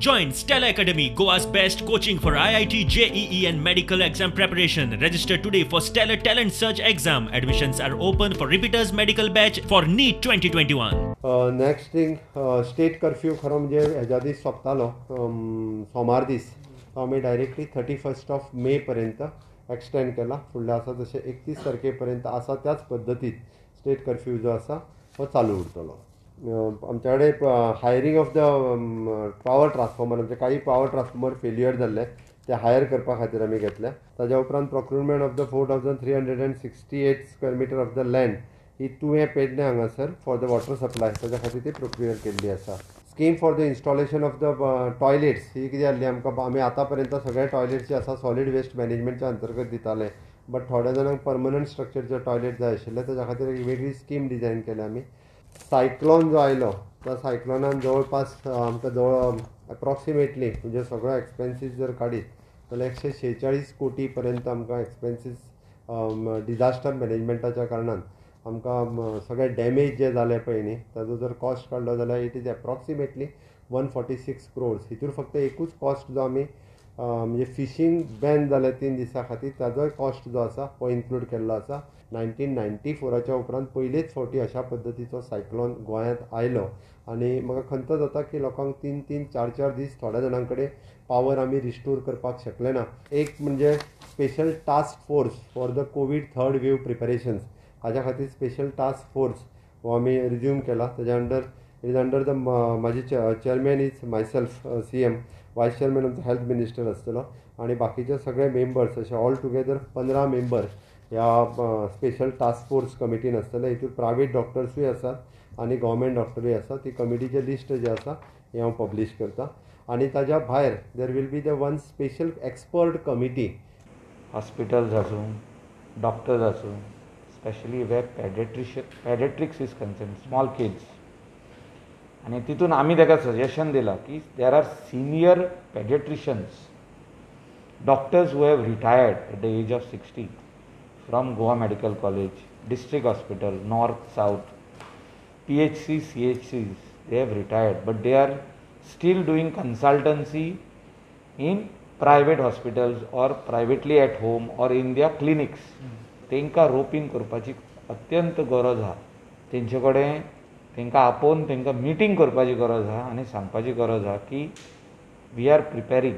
Join Stellar Academy, Goa's best coaching for IIT, JEE and medical exam preparation. Register today for Stellar Talent Search exam. Admissions are open for repeaters medical batch for NEET 2021. Next thing, state curfew खरो म्हणजे हेज्या दीस सोंपतालो, सोमार दीस, तो आमी directly 31 of May पर्यंत extend केला. फुडले आसा तशें 31 तारखे पर्यंत आसा त्याच पद्दतीत स्टेट कर्फ्यू जो आसा हो चालू उरतलो. आमच्या कडेन hiring of the power transformer, आमचे काही पावर ट्रान्सफॉर्मर फेल्युअर जाल्ले ते हायर करपा खातीर आमी घेतले. ताज्या उपरांत procurement of the 4368 square meter of the land ही तुवें पेडणे हांगासर फॉर the water supply ताज्या खातीर ती प्रोक्युअर केल्ली आसा. Scheme for the installation of the toilets ही कितें जाल्ली आमकां, आमी आतां पर्यंत सगळे टॉयलेट्स जे आसा सॉलीड वेस्ट मॅनेजमेंटच्या अंतर्गत दिताले, बट थोड्या जाणांक परमनंट स्ट्रक्चरचे टॉयलेट जाय आशिल्ले, ताज्या खातीर एक वेगळी स्कीम डिजायन केल्या आमी. सायक्लॉन जो आयलो त्या सायक्लॉनान जवळपास आमकां जवळ एप्रॉक्सिमेटली म्हणजे सगळो एक्सपेन्सीस जर काडीत जाल्यार 146 कोटी पर्यंत आमकां एक्सपेन्सीस डिजास्टर मॅनेजमेंटाच्या कारणान आमकां सगळे डॅमेज जे जाले पळय न्ही ताजो जर कॉस्ट काडलो जाल्यार it is approximately 146 crores. हितूर फक्त एकूच कॉस्ट जो आमी म्हणजे फिशींग बॅन जालें 3 दिसां खातीर ताजोय कॉस्ट जो आसा हो इन्क्लूड केल्लो आसा. 1994 उपरांत पयलेच फावटी अशा पद्दतीचो सायक्लॉन गोंयांत आयलो आनी म्हाका खंत जाता की लोकांक 3-3, 4-4 दीस थोड्या जाणां कडेन पावर आमी रिस्टोर करपाक शकले ना. एक म्हणजे special task force for the COVID third wave preparations हाज्या खातीर स्पेशल टास्क फोर्स हो आमी रिज्यूम केला. ताज्या under it is under the म्हाजी chairman is myself CM, vice chairman आमचो हेल्थ मिनिस्टर आसतलो आनी बाकीचे सगळे मेंबर्स अशे ऑल टुगेदर 15 मेंबर ह्या स्पेशल टास्क फोर्स कमिटीन आसतले. हितून प्रायवेट डॉक्टर्सूय आसात आनी गव्हर्मेंट डॉक्टरूय आसात. ती कमिटीचें लिस्ट जें आसा हें हांव पब्लीश करता. आनी ताज्या भायर there will be the one special expert committee. Hospitals आसूं, डॉक्टर्स आसूं, specially where paediatrics is concern, small kids, आनी तितून आमी ताका सजेशन दिलां की there are senior paediatricians, doctors who have retired at the age of 60 from Goa Medical College, district hospital, north, south, PHC, CHCs, they have retired, but they are still doing consultancy in private hospitals or privately at home or in their clinics. तेंकां रोपीन करपाची अत्यंत गरज आहा. तेंचे कडेन तेंकां आपोवन तेंकां मिटींग करपाची गरज आहा आनी सांगपाची गरज आहा की we are preparing.